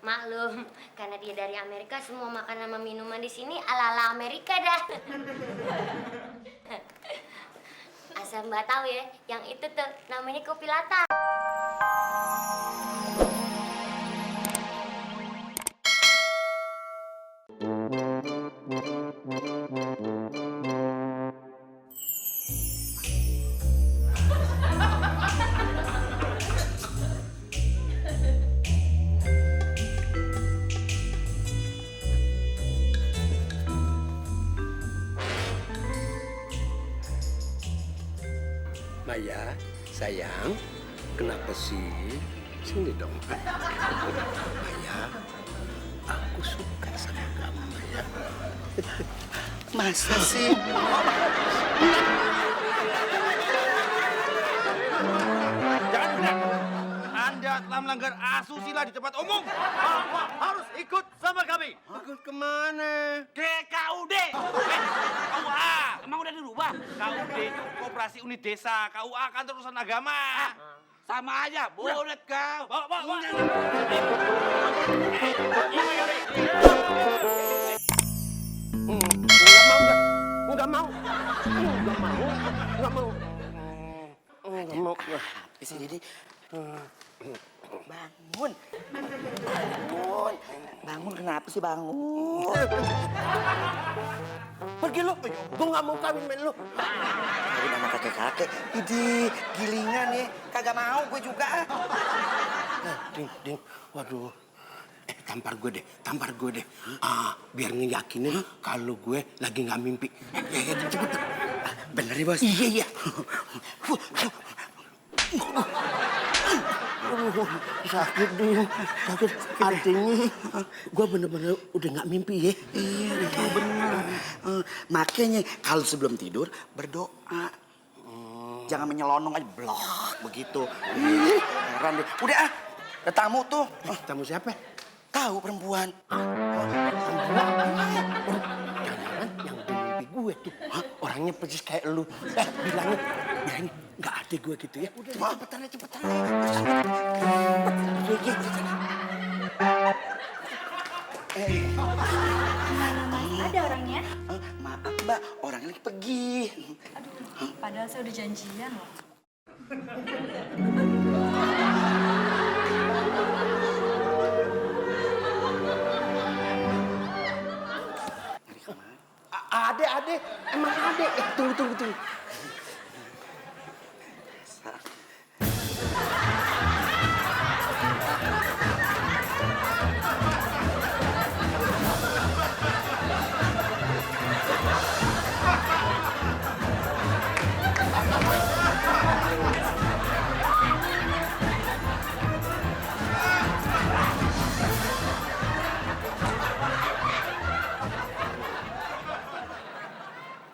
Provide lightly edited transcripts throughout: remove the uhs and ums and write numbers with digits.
Maklum, karena dia dari Amerika, semua makanan sama minuman di sini ala-ala Amerika dah. Asal Mbak tahu ya, yang itu tuh namanya kopi latte. Maya, sayang, kenapa sih? Sini dong. Maya, aku suka sama kamu, Maya. Masa sih? Jangan. Anda telah melanggar asusila di tempat umum. Bapak harus ikut sama kami. Ikut kemana? Ke KUD. KUA. Emang udah dirubah? KUD itu Koperasi Unit Desa. KUA Kantor Urusan Agama. Sama aja, bolet kau. Bawa. Enggak mau. Apa sih Didi? Bangun. Bangun kenapa sih bangun? Pergi lu. Gue nggak mau kawin sama lu. Kawin sama kakek-kakek. Idi, gilingan nih. Kagak mau gue juga. Ding. Waduh. Tampar gue deh. Biar ngeyakinin kalau gue lagi nggak mimpi. Cepet. Bener ya, Bos? Iya. Sakit. Artinya gue bener-bener udah nggak mimpi ya. Iya, bener. Makanya kalau sebelum tidur berdoa. Jangan menyelonong aja blok begitu. Heran deh. Udah ada tamu tuh. Tamu siapa? Tahu perempuan. Jangan yang di mimpi gue tuh. Orangnya persis kayak lu. Bilangnya nggak ada gue gitu ya. Udah cepetan. Ada orangnya? Maaf Mbak, orangnya lagi pergi. Aduh, padahal saya udah janjian loh. Ade, emang ade. Tunggu.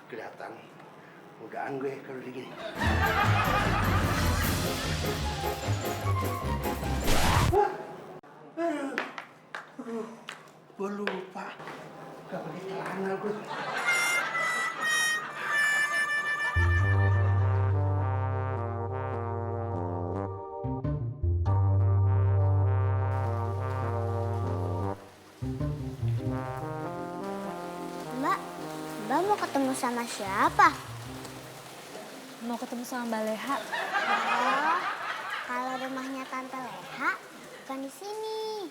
Kelihatan mudahan gue kalau begini. Gue lupa. Gak pakai celana gue. Mbak mau ketemu sama siapa? Mau ketemu sama Mbak Leha. Oh, kalau rumahnya Tante Leha bukan di sini.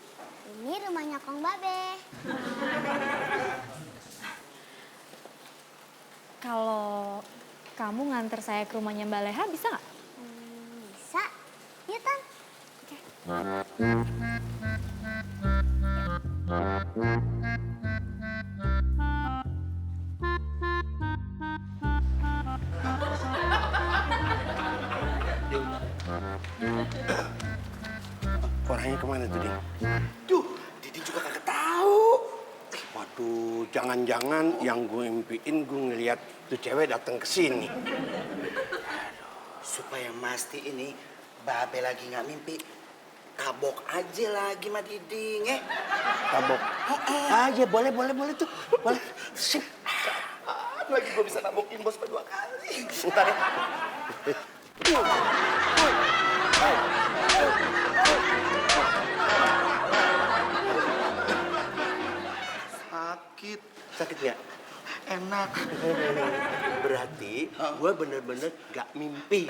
Ini rumahnya Kong Babe. Kalau kamu nganter saya ke rumahnya Mbak Leha bisa nggak? Bisa. Yuk, Tan. Oke. Orangnya kemana tuh, Ding? Duh, Didi juga kagak tahu. Waduh, jangan-jangan yang gue impiin gue ngeliat tuh cewek datang ke sini. Supaya masti ini Babe lagi nggak mimpi, tabok aja lagi sama Didi, nge. Tabok. Ya boleh tuh. Boleh. Sip. Lagi gue bisa nabokin bos kedua kali. Bentar ya. enak. Berarti gue bener-bener gak mimpi.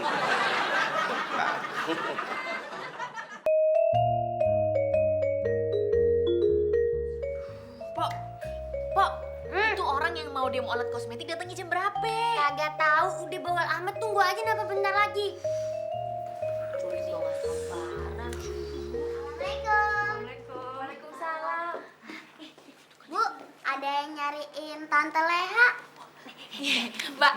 Pok, itu orang yang mau demo alat kosmetik datangnya jam berapa? Kagak tahu, udah bawel amat, tunggu aja napa bentar lagi. Assalamualaikum. Waalaikumsalam. Bu, ada yang nyariin Tante Leha? Mbak.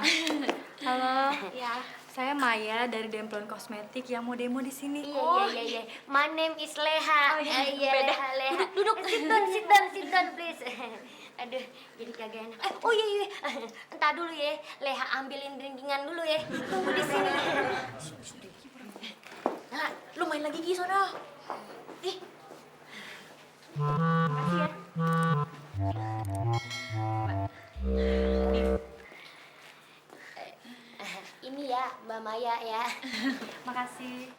Halo. Ya. Saya Maya dari Demplon Kosmetik yang mau demo di sini. Iya. My name is Leha. Oh, iya. Iya, Beda. Leha. Duduk. Sit down, please. Aduh, jadi kagak enak. Oh iya. Entar dulu ya, Leha ambilin drinkingan dulu ya. Tunggu di sini. Nah, lu main lagi Gi sono. Ih. Makasih ya. Ini ya, Mbak Maya ya. Makasih.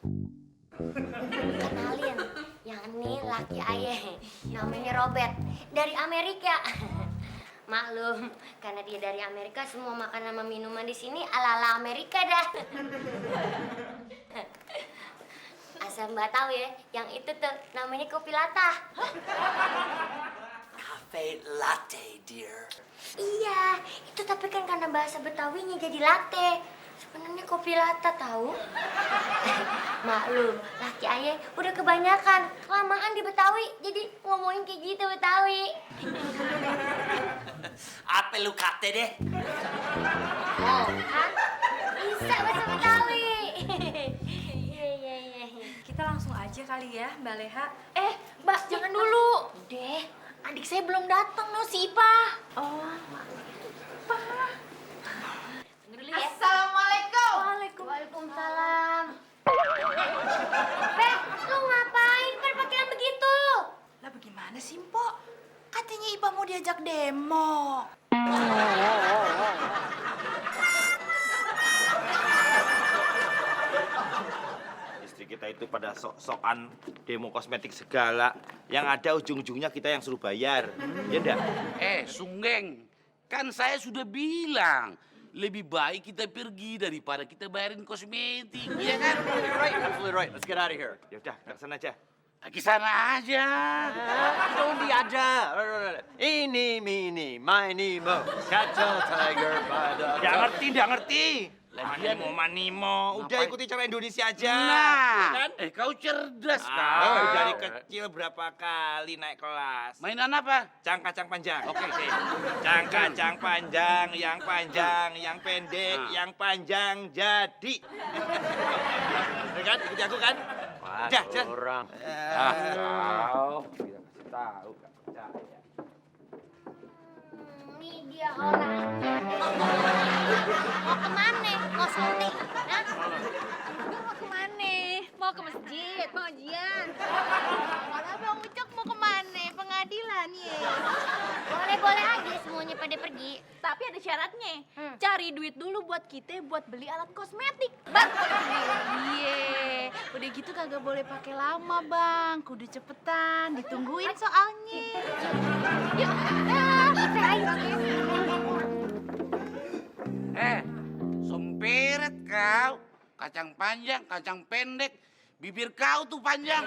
Kenalin, yang ini laki ayah. Namanya Robert, dari Amerika. Maklum, karena dia dari Amerika, semua makanan sama minuman di sini ala-ala Amerika dah. Asal Mbak tahu ya, yang itu tuh namanya kopi latah. Cafe latte, dear. Iya, itu tapi kan karena bahasa Betawinya jadi latte. Sebenarnya kopi latte tahu. Maklum, laki ayah udah kebanyakan kelamaan di Betawi, jadi ngomongin kayak gitu Betawi. Apa lu kate deh? Oh, kan? Bisa bahasa Betawi. Iya. Kita langsung aja kali ya, Mbak Leha. Mbak, jangan dulu. Deh, Adik saya belum datang no, si Ipa. Oh. Tunggu dulu ya. Assalamualaikum. Waalaikumsalam. Beh, lu ngapain kan pakaian begitu? Lah bagaimana sih, Mpok? Katanya Ipa mau diajak demo. Istri kita itu pada sok-sokan demo kosmetik segala. Yang ada ujung-ujungnya kita yang suruh bayar. Ya enggak? Sunggeng, kan saya sudah bilang lebih baik kita pergi daripada kita bayarin kosmetik, ya kan? Right, absolutely right. Let's get out of here. Ya udah, ke sana aja. Ke sana aja. Don't aja. Ini, mini, mini, mo. Kacau tiger pada. Nggak ngerti. Manimo. Udah ikuti cara Indonesia aja. Nah, kan? kau cerdas Oh, kau. dari kecil berapa kali naik kelas? Mainan apa? Cang-kacang panjang. Oke. Cang-kacang panjang, yang pendek, yang panjang jadi. Ya kan? Ikuti aku kan? Udah, jalan. Orang. Tahu. Kita kasih tahu, nggak percaya. Ini dia orangnya. Mau kemana? Mau syuting? Hah? Mau kemana? Mau ke masjid, pengajian. Kalau Bang Ucok mau kemana? Pengadilan ya. Boleh-boleh aja semuanya pada pergi. Tapi ada syaratnya. Hmm. Cari duit dulu buat kita buat beli alat kosmetik. Bang. Iya. Udah gitu kagak boleh pakai lama, Bang. Kudu cepetan, ditungguin soalnya. Yuk. Somperet kau. Kacang panjang, kacang pendek. Bibir kau tuh panjang.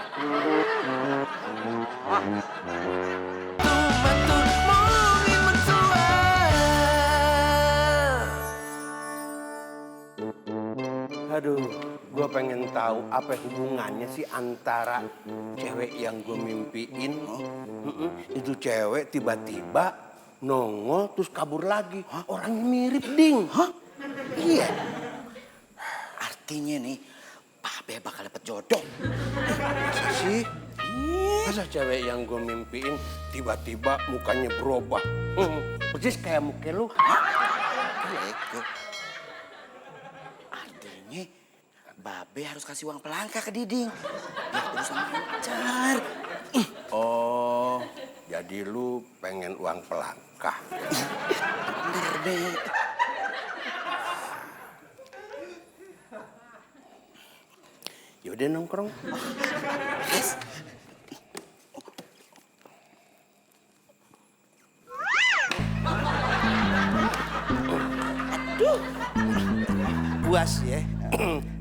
Aduh, gue pengen tahu apa hubungannya sih antara cewek yang gue mimpiin. Itu cewek tiba-tiba nongol terus kabur lagi. Orangnya mirip, Ding. Iya. Artinya nih, Pak Be bakal dapet jodoh. Masa sih? Masa cewek yang gue mimpiin tiba-tiba mukanya berubah? Persis kayak muka lu. Lego. Artinya, Babe harus kasih uang pelangka ke Diding. Biar urusan lancar. Oh, jadi lu pengen uang pelangka? Bener, Be. Yaudah nongkrong. Yes. Awas ya.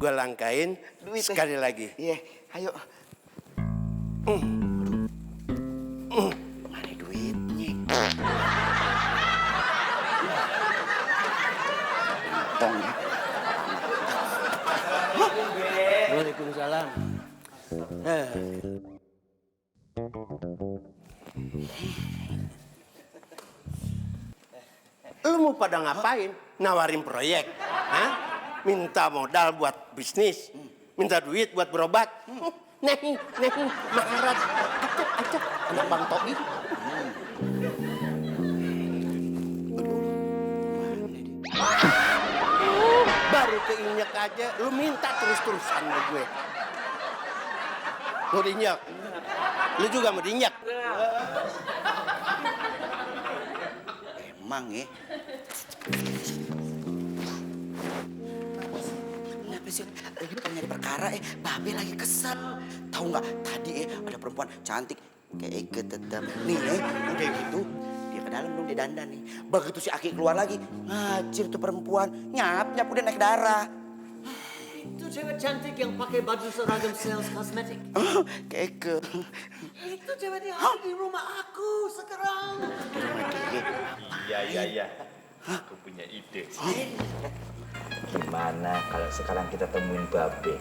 Gue langkain Duit, sekali lagi. Iya, ayo. Mana duitnya? Tong ya. Waalaikumsalam. Lu mau pada ngapain? Nawarin proyek? Hah? Minta modal buat bisnis? Minta duit buat berobat? Nih, maharat. Acak, anak Bang Tobi. Baru keinjek aja, lu minta terus-terusan sama gue. Mau diinjak? Lu juga mau diinjak? Emang ya. Kenapa sih? Lagi bukan nyari perkara Babe lagi kesel. Tahu nggak? Tadi ada perempuan cantik kayak Ike tetap. Nih udah gitu. Dia ke dalam dong, dia dandan nih. Begitu si Aki keluar lagi, ngacir tuh perempuan. Nyap udah naik darah. Itu cewek cantik yang pakai baju seragam sales kosmetik. Kayak Ike. Itu cewek yang ada di rumah aku sekarang. Di rumah dia. Iya. Aku punya ide. Gimana kalau sekarang kita temuin Babe?